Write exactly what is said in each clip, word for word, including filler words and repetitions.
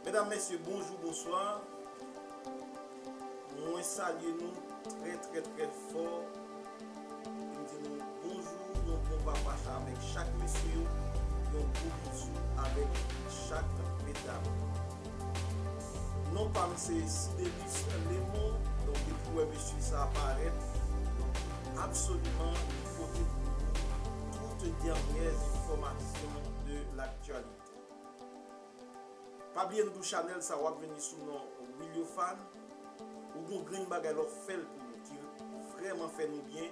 Medam, mesye, bonjou, bonswa. Mwen salye nou trè, trè, trè fò. M di nou bonjou, yon bon papach avèk chak mesye yo, yon gwo bizou avèk chak medam. Non pa m se Sidelus Lemon, donk depi w wè mesye sa a parèt, donk absoliman li pote pou nou tout dènyè enfòmasyon de laktyalite. Pa bliye nou di w chanèl sa w ap vini sou non Williofan. Ou gon grenn bagay lè w fè l pou nou ki vrèman fè nou byen.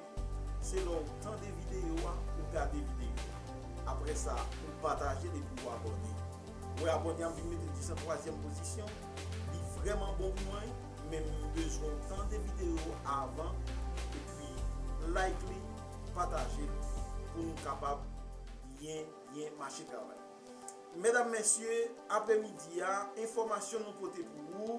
Se lè w tande videyo a, ou gade videyo a. Apre sa, ou pataje l epi ou abòne. Ou wè abòne a m vin mete l jis an twazyèm pozisyon. Li vrèman bon pou mwen, men m bezwen w tande videyo a avan, epi like li, pataje l pou nou kapab byen, byen mache travay. Medam, mesye, apremidi a, enfòmasyon nou pote pou ou.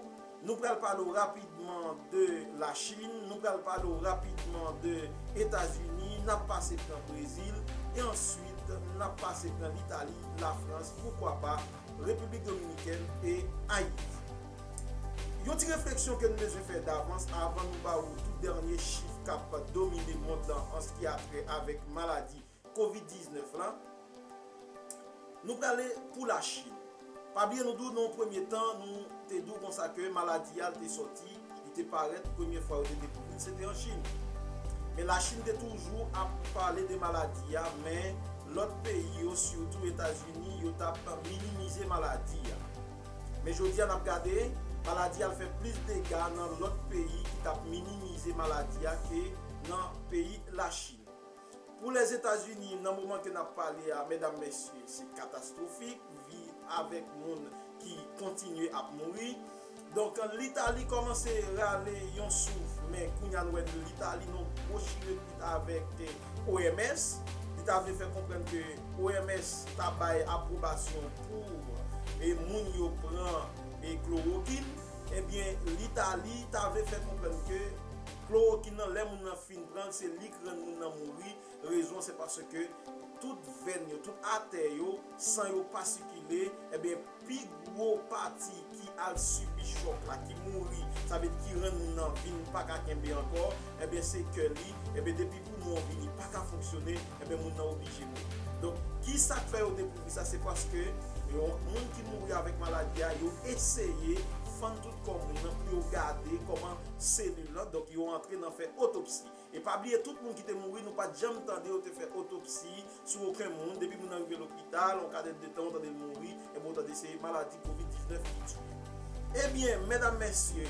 Nou pral pale w rapidman de Lachin, nou pral pale w rapidman de Etazini, n ap pase pran Brezil, e answit n ap pase pran Litali, Lafrans, poukwa pa Repiblik Dominikèn e Ayiti. Yon ti refleksyon ke n bezwen fè davans avan nou ba ou tout dènye chif k ap domine mond lan an se ki a trè avèk maladi kovid diznèf la. Nou prale pou Lachin. Pa bliye nou di w nan yon premye tan, nou te di w konsa ke maladi a te sòti, li te parèt, premye fwa yo te dekouvri l, se te an Chin. Men Lachin te toujou ap pale de maladi a, men lòt peyi yo, sitou Etazini, yo t ap minimize maladi a. Men jodi a n ap gade, maladi a al fè plis dega nan lòt peyi ki t ap minimize maladi a ke nan peyi Lachin. Pou Lèzetazini, nan moman ke n ap pale a, medam, mesye, se katastwofik, vi avèk moun ki kontinye ap mouri. Donk, Litali kòmanse rale yon souf, men kounye a nou wè Litali nan gwo chire pit avèk, eh, O M S. Li ta vle fè konprann ke O M S ta bay apwobasyon pou, eh, moun yo pran, eh, klorokin. Ebyen, Litali ta vle fè konprann ke klorokin nan, lè moun nan fin pran l, se li k rann moun nan mouri. Rezon, se paske tout venn yo, tout atè yo, san yo pa sikile, ebyen, pi gwo pati ki al sibi chòk la, ki mouri, sa vle di ki rann moun nan vin pa ka kenbe ankò, ebyen, se kè li, ebyen, depi poumon vini pa ka fonksyone, ebyen, moun nan oblije mouri. Donk, ki sa k fè yo dekouvri sa? Se paske yon moun ki mouri avèk maladi a, yo eseye fann tout kò moun nan pou yo gade kòman selil lan, donk, yo antre nan fè otopsi. E pa bliye, tout moun ki te mouri, nou pa t janm tande yo te fè otopsi sou okenn moun. Depi moun nan rive lopital, yon kadèt de tan, ou tande l mouri, ebyen, ou tande se maladi kovid diznèf ki tiye. Ebyen, medam, mesye,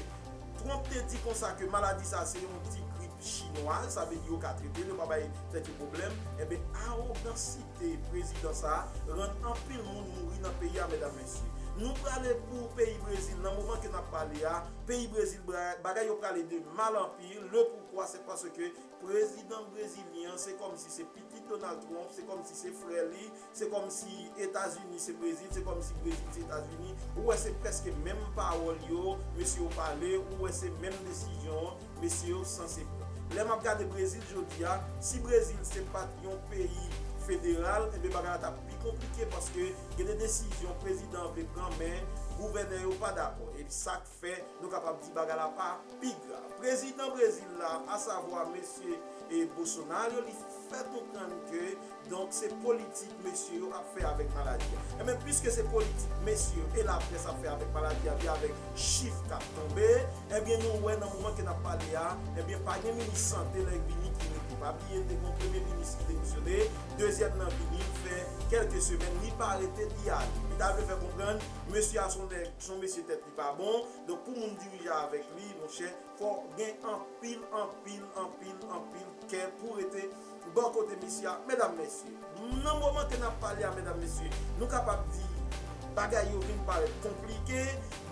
Trump te di konsa ke maladi sa se yon ti grip chinwaz, sa vle di yo ka trete l, yo pa bay tèt yo pwoblèm. Ebyen, awogansite prezidan sa a rann anpil moun mouri nan peyi a, medam, mesye. Nou prale pou peyi Brezil, nan moman ke n ap pale a, peyi Brezil, bra-, bagay yo prale de mal an pil. Le poukwa, se paske prezidan brezilyen an, se kòmsi se pitit Donald Trump, se kòmsi se frè li, se kòmsi Etazini se Brezil, se kòmsi Brezil se Etazini. Ou wè se prèske menm pawòl yo, mesye yo pale, ou wè se menm desizyon mesye yo sanse pran. Lè m ap gade Brezil jodi a, si Brezil se pa t yon peyi federal, ebyen bagay la t ap pi konplike paske gen de desizyon prezidan an vle pran, men gouvènè yo pa dakò. E sa k fè nou kapab di bagay la pa pi grav. Prezidan Brezil la, asavwa mesye, e, Bolsonaro, li fè konprann ke, donk, se politik mesye yo ap fè avèk maladi a. Ebyen, piske se politik mesye yo e laprès ap fè avèk maladi a, via avèk chif k ap tonbe, ebyen, nou wè nan moman ke n ap pale a, ebyen, pa gen minis sante lè vini ki rete. Pa bliye, te gen yon premye minis ki demisyone, dezyèm nan vini, l fè kèlke semèn, li pa rete, li ale. Li ta vle fè konprann, mesye a se yon nèg, se yon mesye tèt li pa bon, donk pou moun dirije avèk li, monchè, fò gen anpil, anpil, anpil, anpil kè pou rete bò kote mesye a, medam, mesye. Nan moman ke n ap pale a, medam, mesye, nou kapab di bagay yo vin parèt konplike.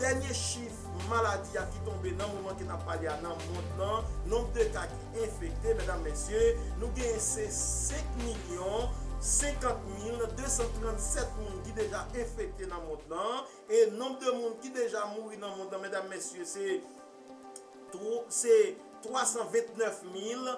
Dènye chif maladi a ki tonbe nan moman ke n ap pale a nan mond lan, nonb de ka ki enfekte, medam, mesye, nou genyen se senk milyon senkant mil de san trannsèt moun ki deja enfekte nan mond lan. E nonb de moun ki deja mouri nan mond lan, medam, mesye, se twa-, se twa san ventnèf mil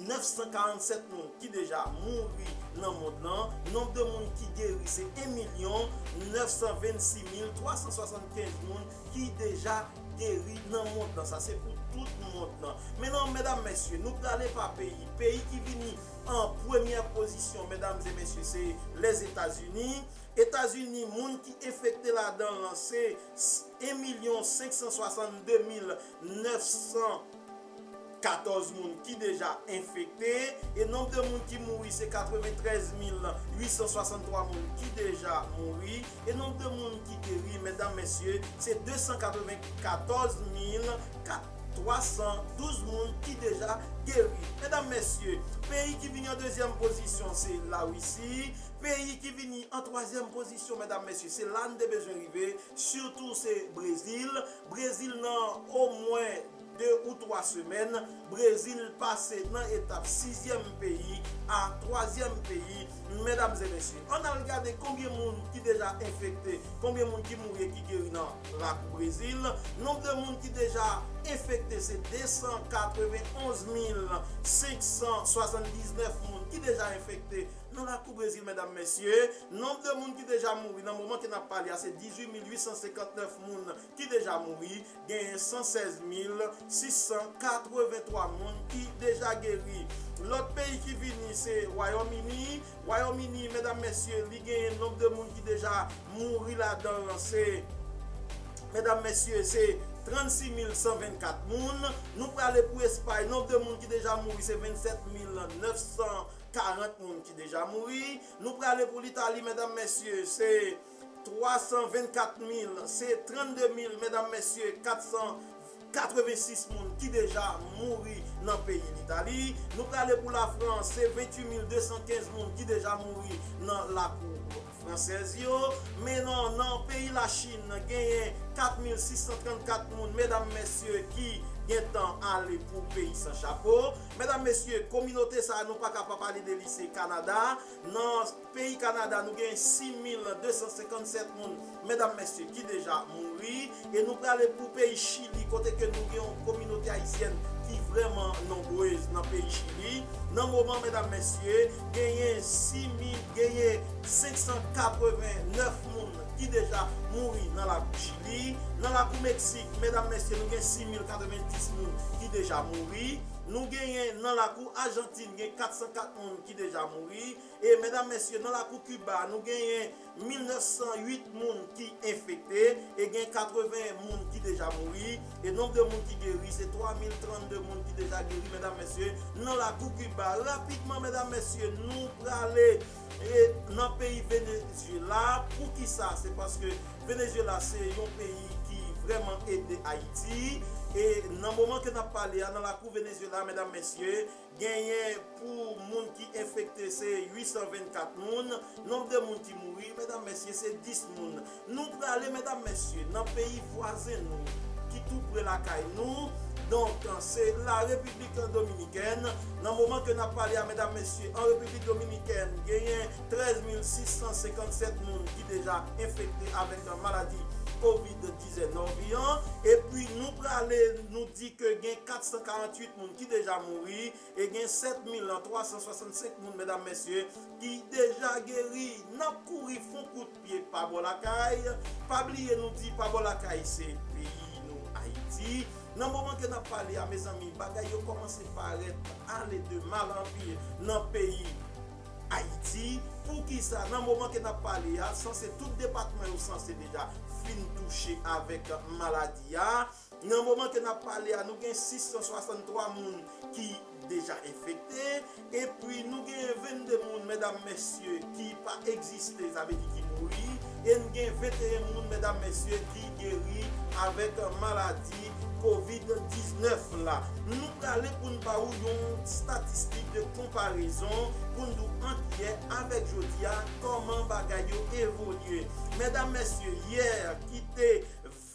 nèf san karannsèt moun ki deja mouri nan mond lan. Nonb de moun ki geri se en milyon nèf san vennsis mil twa san swasannkenz moun ki deja geri nan mond lan. Sa se pou tout mond lan. Mentnan, medam, mesye, nou prale pa peyi. Peyi ki vini an premyè pozisyon, medam e mesye, se Lèzetazini. Etazini, moun ki enfekte ladan l lan se en milyon senk san swasannde mil nèf san katòz moun ki deja enfekte, e nonb de moun ki mouri se katreventrèz mil uit san swasanntwa moun ki deja mouri, e nonb de moun ki geri, medam, mesye, se de san katrevenkatòz mil twa san douz moun ki deja geri. Medam, mesye, peyi ki vini an dezyèm pozisyon se Larisi. Peyi ki vini an twazyèm pozisyon, medam, mesye, se la n te bezwen rive, sitou se Brezil. Brezil, nan omwen de ou twa semèn, Brezil pase nan etap sizyèm peyi a twazyèm peyi, medam e mesye. Ann al gade konbyen moun ki deja enfekte, konbyen moun ki mouri e ki geri nan lakou Brezil. Nonb de moun ki deja enfekte se de san katrevenonz mil senk san swasanndiznèf moun ki deja enfekte nan lakou Brezil, medam, mesye. Nonb de moun ki deja mouri nan moman ke n ap pale a se dizuit mil uit san senkantnèf moun ki deja mouri, genyen san sèz mil sis san katrevenntwa moun ki deja geri. Lòt peyi ki vini se Wayòm-Ini. Wayòm-Ini, medam, mesye, li genyen nonb de moun ki deja mouri ladan l lan se, medam, mesye, se trannsis mil san vennkat moun. Nou prale pou Espay, nonb de moun ki deja mouri se vennsèt mil nèf san karant moun ki deja mouri. Nou prale pou Litali, medam, mesye, se twa san vennkat mil, se trannde mil, medam, mesye, kat san katrevensis moun ki deja mouri nan peyi Litali. Nou prale pou Lafrans, se ventuit mil de san kenz moun ki deja mouri nan lakou fransèz yo. Men nan, nan peyi Lachin, genyen kat mil sis san trannkat moun, medam, mesye, ki gentan ale pou peyi san chapo. Medam, mesye, kominote sa a, nou pa ka pa pale de li, se Kanada. Nan peyi Kanada, nou gen sis mil de san senkannsèt moun, medam, mesye, ki deja mouri. E nou prale pou peyi Chili, kote ke nou gen yon kominote ayisyèn ki vrèman nonbrez nan peyi Chili. Nan moman, medam, mesye, genyen sis mil, genyen senk san katreven nèf moun ki deja mouri nan lakou Chili. Nan lakou Meksik, medam, mesye, nou gen sis mil katrevenndis moun ki deja mouri. Nou genyen nan lakou Ajantin, gen kat san kat moun ki deja mouri. E medam, mesye, nan lakou Kiba, nou genyen mil nèf san uit moun ki enfekte e gen katreven moun ki deja mouri. E nonb de moun ki geri, se twa mil trannde moun ki deja geri, medam, mesye, nan lakou Kiba. Rapidman, medam, mesye, nou prale e nan peyi Venezuela. Poukisa? Se paske Venezuela se yon peyi ki vrèman ede Ayiti. E nan moman ke n ap pale a, nan lakou Venezuela, medam, mesye, genyen pou moun ki enfekte se uit san vennkat moun. Nonb de moun ki mouri, medam, mesye, se dis moun. Nou prale, medam, mesye, nan peyi vwazen nou, ki tou pre lakay nou. Donk, se la Repiblik Dominikèn. Nan moman ke n ap pale a, medam, mesye, an Repiblik Dominikèn, genyen trèz mil sis san senkannsèt moun ki deja enfekte avèk maladi kovid diznèf an. Epi nou prale, nou di ke gen kat san karanntuit moun ki deja mouri e gen sèt mil twa san swasannsenk moun, medam, mesye, ki deja geri. N ap kouri fon kout pye pa bò lakay. Pa bliye nou di pa bò lakay se peyi nou, Ayiti. Nan moman ke n ap pale a, mezanmi, bagay yo kòmanse parèt ale de mal an pi nan peyi Ayiti. Poukisa? Nan moman ke n ap pale a, sanse tout depatman yo sanse deja fin touche avèk maladi a. Nan moman ke n ap pale a, nou gen sis san swasanntwa moun ki deja enfekte, epi nou gen vennde moun, medam, mesye, ki pa egziste, sa vle di ki mouri, e n gen venteyen moun, medam, mesye, ki geri avèk maladi kovid diznèf la. Nou prale pou n ba ou yon statistik de konparezon pou n di w ant yè avèk jodi a, kòman bagay yo evolye. Medam, mesye, yè ki te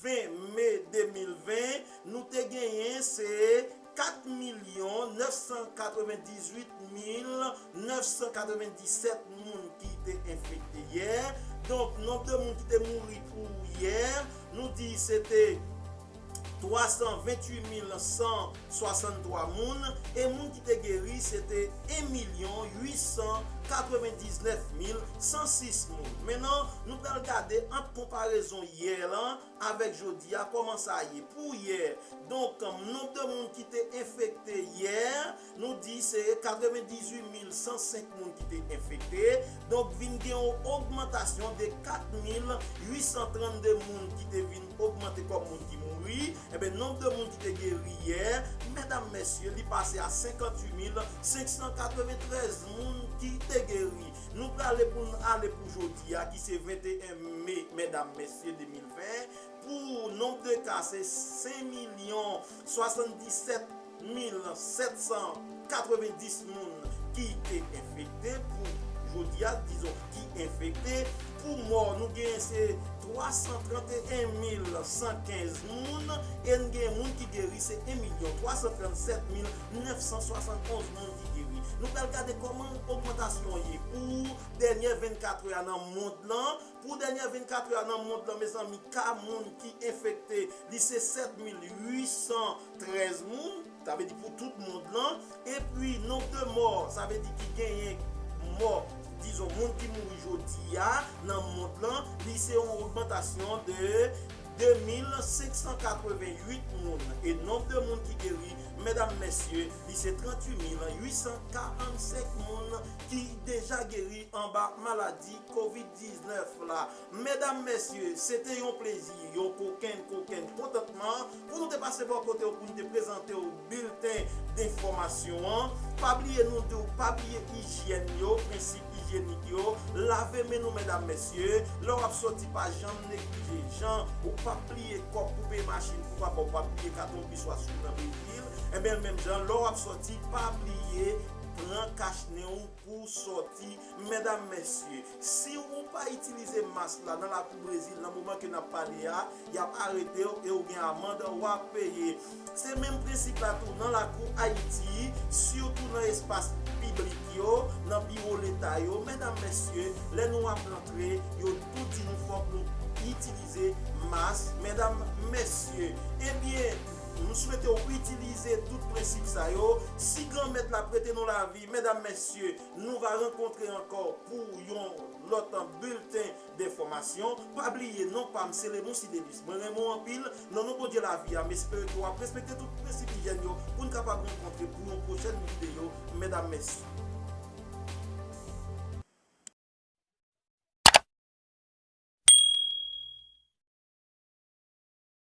ven me de mil ven, nou te genyen se kat milyon nèf san katrevendizuit mil nèf san katrevendisèt moun ki te enfekte yè. Donk, nonb de moun ki te mouri pou yè, nou di se te twa san ventuit mil san swasanntwa moun, e moun ki te geri, se te en milyon uit san katrevendiznèf mil san sis moun. Mentnan, nou pral gade ant konparezon yè lan avèk jodi a, kòman sa ye. Pou yè, donk, nonb de moun ki te enfekte yè, nou di se katrevendizuit mil san senk moun ki te enfekte. Donk, vin gen yon ogmantasyon de kat mil uit san trannde moun ki te vin ogmante kòm moun ki mouri. Enben, nonb de moun ki te geri yè, medam, mesye, li pase a senkantuit mil senk san katreventrèz moun ki te geri. Nou prale pou n ale pou jodi a, ki se venteyen me, medam, mesye, de mil ven. Pou nonb de ka, se senk milyon swasanndisèt mil sèt san katrevendis moun ki te enfekte. Pou jodi a, dizon, ki enfekte. Pou mò, nou genyen se twa san tranteyen mil san kenz moun, e n gen moun ki geri, se en milyon twa san trannsèt mil nèf san swasannonz moun ki geri. Nou pral gade kòman ogmantasyon ye pou dènye vennkatrè a nan mond lan. Pou dènye vennkatrè a nan mond lan, mezanmi, ka moun ki enfekte, li se sèt mil uit san trèz moun, sa vle di pou tout mond lan. Epi, nonb de mò, sa vle di ki genyen mò, dizon, moun ki mouri jodi a nan mond lan, li se yon ogmantasyon de de mil senk san katreventuit moun. E nonb de moun ki geri, medam, mesye, li se trantuit mil uit san karannsenk moun ki deja geri anba maladi kovid diznèf la. Medam, mesye, se te yon plezi, yon kokenn, kokenn kontantman pou nou te pase bò kote w, pou nou te prezante w bilten denfòmasyon an. Pa bliye nou di w, pa bliye ijyèn yo, prensip ijyenik yo, lave men nou, medam, mesye. Lè w ap sòti, pa janm neglije. Jan ou p ap bliye kòb pou peye machin pou papa w, p ap bliye katon bis w a swiv nan Brezil, enben, menm jan, lè w ap sòti, pa bliye pran kach nen w pou sòti, medam, mesye. Si ou pa itilize mas la nan lakou Brezil nan moman ke n ap pale a, y ap arete w e ou gen amann w ap peye. Se menm prensip la tou nan lakou Ayiti, sitou nan espas piblik yo, nan biwo leta yo. Medam, mesye, lè nou ap rantre, yo tou di nou fòk nou itilize mas. Medam, mesye, ebyen, nou swete w itilize tout prensip sa yo. Si Granmèt la prete nou lavi, medam, mesye, nou va rankontre ankò pou yon lòt bilten denfòmasyon. Pa bliye, non pa m se Lemon Sidelus. Mwen renmen w anpil. Nan non Bondye lavi a, m espere ke w ap respekte tout prensip ijyèn yo pou n kapab rankontre pou yon pwochèn videyo. Medam, mesye.